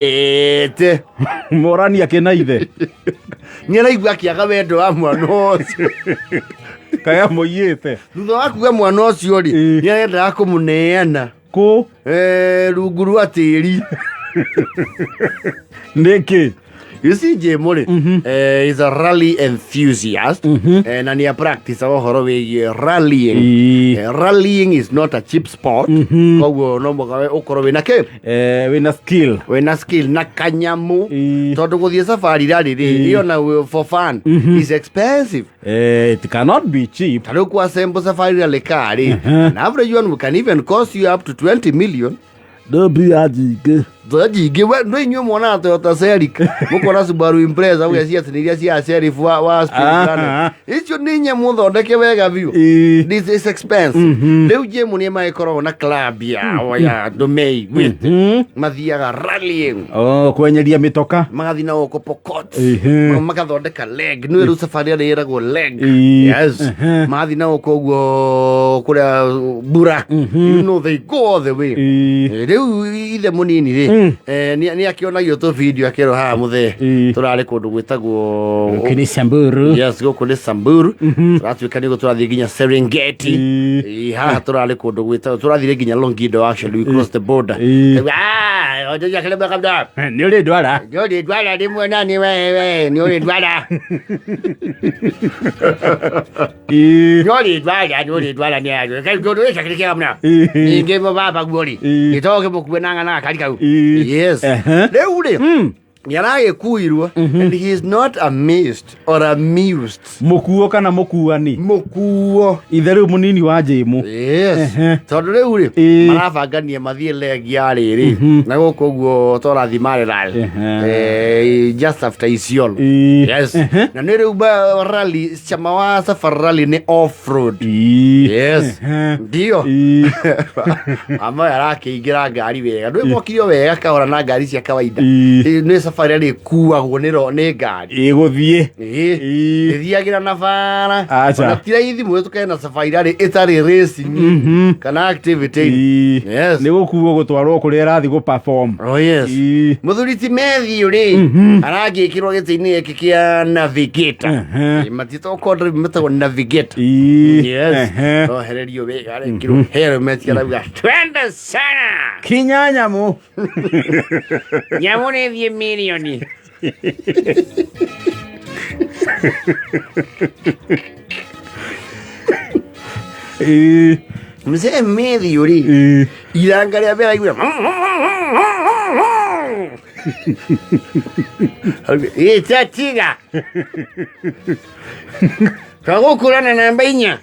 Ĩte. Morani akĩna ithe. Nĩ araigua akĩaga wendo wa mwana ũcio. Kaĩ amũiyĩte. Thutha wa kuga mwana ũcio rĩ, Ĩ. nĩ arendaga kũmũneana Kũ? Rungu rwa tĩri. Nĩkĩ? You see, Jemo rĩ, is a rally enthusiast, na nĩ apractice ũhoro wĩgiĩ rallying. Ĩ. Rallying is not a cheap sport. Koguo no mũhaka we ũkorwo wĩna kĩ? Wĩna skill. Wĩna skill na kanyamu. Ĩ. Tondũ gũthiĩ safari rally rĩ, ĩyo na for fun is expensive. It cannot be cheap. Ta rĩu kwa assemble safari rally car rĩ, an average one can even cost you up to 20 million. No mbia nyingĩ. Thoo nyingĩ we no inyuĩ mwonaga Toyota Celica, mũkona Subaru Impreza, mũgeciria atĩ nĩ iria cia sheriff wa Speed Planet. Icio nĩ nyamũ thondeke wega biũ. Ĩ. This is expensive. Rĩu Jemu nĩ magĩkoragwo na club yao ya andũ meiguĩte, mathiaga rallying. Oh, kwenyeria mĩtoka. Magathiĩ na gũkũ Pokot. Magathondeka leg nĩ rĩu safari ĩrĩa ĩragwo leg. Ĩĩ. Yes. Magathiĩ na gũkũ ũguo kũrĩa Bura, you know they go all the way. Ĩĩ. Rĩu ithe mũnini rĩ, nĩ akĩonagio tũ video akĩrwo haha mũthee, tũrarĩ kũndũ gwĩtagwo Gũkũ nĩ Samburu. Yes, gũkũ nĩ Samburu. Tũratuĩka nĩ tũrathiĩ nginya Serengeti. Ĩĩ. Haha tũrarĩ kũndũ gwĩtagwo, tũrathire nginya Longido, actually we crossed the border. Ĩĩ. Ah, ojoja kile kabda. Nĩ ũrĩ ndwara. Nĩ ũrĩ ndwara rĩmwe na nĩ wewe, nĩ ũrĩ ndwara. Ĩĩ. Nĩ ũrĩ ndwara, nĩ ũrĩ ndwara nĩ andũ. Kai ndũ ndũ kile kĩa mna. Ĩĩ. Ningĩ mo baba guo rĩ. Ĩĩ. Gĩtogo kĩmũkue na ng'ana gakari kau. Ĩĩ. Yes. Rĩu rĩ, nĩ aragĩkuirwo and he is not amazed or amused. Mũkuo kana mũkuani? Mũkuo. Ithe rĩu mũnini wa Jĩmũ. Yes. Tondũ rĩu rĩ, marabangania mathiĩ leg ya rĩrĩ na gũkũ ũguo tũrathiĩ Maralal. Just after Isiolo. Ĩĩ. Yes. Na nĩ rĩu rally chama wa safari rally nĩ off road. Ĩĩ. Yes. Ndio. Ĩĩ. Mama ũyũ arakĩingĩra ngari wega. Ndũĩ mokire o wega kahora na ngari cia kawaida. Ĩĩ. Nĩ safari rally ĩkuagwo nĩ ngari. Ĩgũthiĩ. Ĩĩ. Ĩĩ. Ĩthiagĩra na bara. Acha. Ona ti raithi mũhĩtũkane na safari rally ĩtarĩ racing kana activity. Ĩĩ. Yes. Nĩ gũkuo gũtwarwo kũrĩa ĩrathiĩ gũ perform. Oh yes. Ĩĩ. Mũthuri ti Matthew rĩ, aragĩkĩrwo gĩtĩ-inĩ gĩkĩ kĩa navigator. Matiĩtagwo co-driver, metagwo navigator. Ĩĩ. Yes. Ohererio wega, arekĩrwo helmet arauga twende sana. Kinya nyamũ. Nyamũ nĩ thiĩ mirioni. Ĩĩ. Mzee Matthew rĩ, Ĩĩ. iranga rĩa mbere aigua ĩtatiga kagũkũrana namba 4.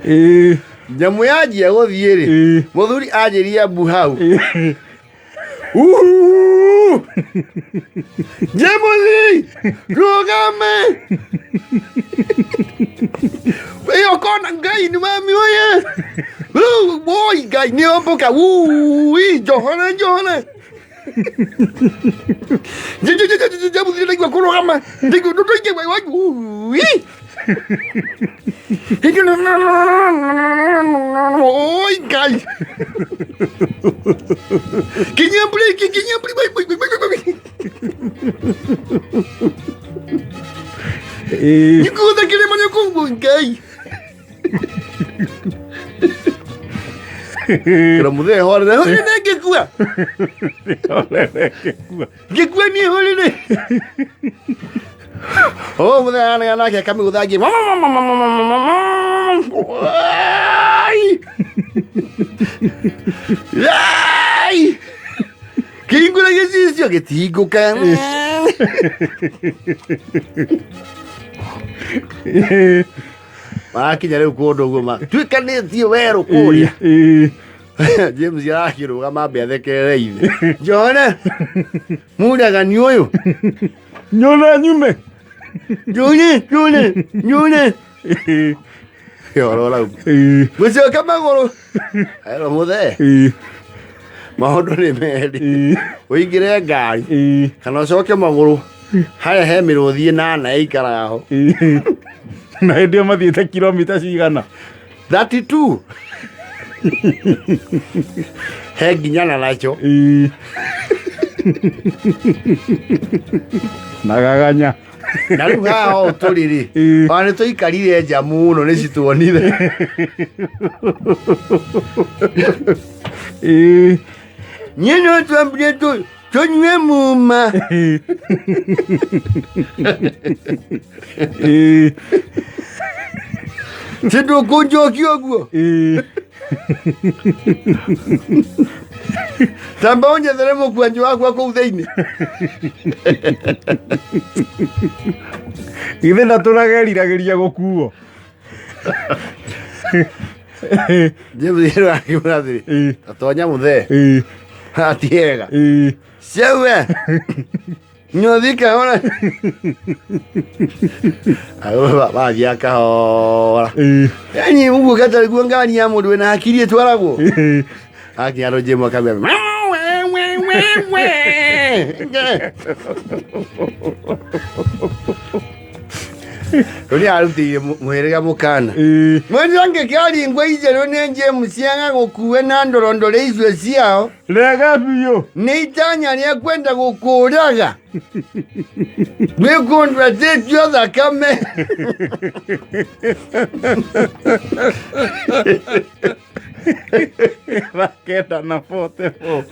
Ĩĩ. Nyamũ yanjia gũthiĩ rĩ, Ĩĩ. mũthuri anjĩria mbu hau. Ĩĩ. Uhu! Jemuthi! Rũgame! Ĩyo kona Ngai nĩ mami ũyũ! Woi Ngai nĩ ombũka! Wui! Njohore njohore! Jemuthi ndaigua kũrũgama! Ndaigua ndaigua wui! Oi Ngai! Kinyia breki, kinyia breki! Ĩĩ. Nĩkũgũtha kĩrĩma nĩkũguo Ngai. Kĩra mũthee horere, horere ngĩkua. Ngĩkua niĩ horere. Oh, mũthee anega nake akamĩgũtha ngĩ. Ai! Ai! Kĩhingũra gĩcicio gĩtihingũka. Marakinya rĩu kũndũ ũguo tuĩkanĩtie werũ kũrĩa. Ĩĩ. James arakĩrũgama ambe athekerere ithe. Njone mũragani ũyũ. Nyone nyume. Nyone, nyone, nyone. Ĩĩ. Ũhoro ũrauma. Ĩĩ. Gũcoka magũrũ. Ero mũthee. Ĩĩ. Maũndũ nĩ merĩ. Ĩĩ. Ũingĩre ngari Ĩĩ. kana ũcoke magũrũ harĩa he mĩrũthi ĩnana ĩikaraga ho. Ĩĩ. Na hĩndĩ ĩyo mathiĩte kilomita cigana? 32. He nginya na nacho. Ĩĩ. Na gaganya. Na rĩu haha o tũrĩ rĩ, Ĩĩ. ona nĩ tũikarire nja mũno nĩ cituonire. Ĩĩ. Niĩ no twambire tũnyue muma. Ĩĩ. Ĩĩ. Ti ndũkũnjokia ũguo. Ĩĩ. Tamba ũnyethere mũkwanjũ wakwa kũu thĩinĩ. Githĩ ndatũrageriragĩria gũkuo. James rĩu akĩmwĩra atĩrĩ, Ĩĩ. tonya mũthee. Ĩĩ. Atiega. Ĩĩ. Cewe. Nyothi kahora. Bathiĩ kahora. Ĩĩ. Yani ũguo gatarĩ guo ngari ya mũndũ wĩna hakiri ĩtwaragwo. Ĩĩ. Akinya rũ Jemu akambia. Rũ nĩ arutĩire mũhĩrĩga mũkana. Ĩĩ. Mwezi angĩkĩaringwo ijerũ nĩ James agagũkue na ndorondore icio ciao Rega biũ. nĩ itanya rĩa kwenda gũkũraga gwĩ kũndũ atĩtio thakame. 944.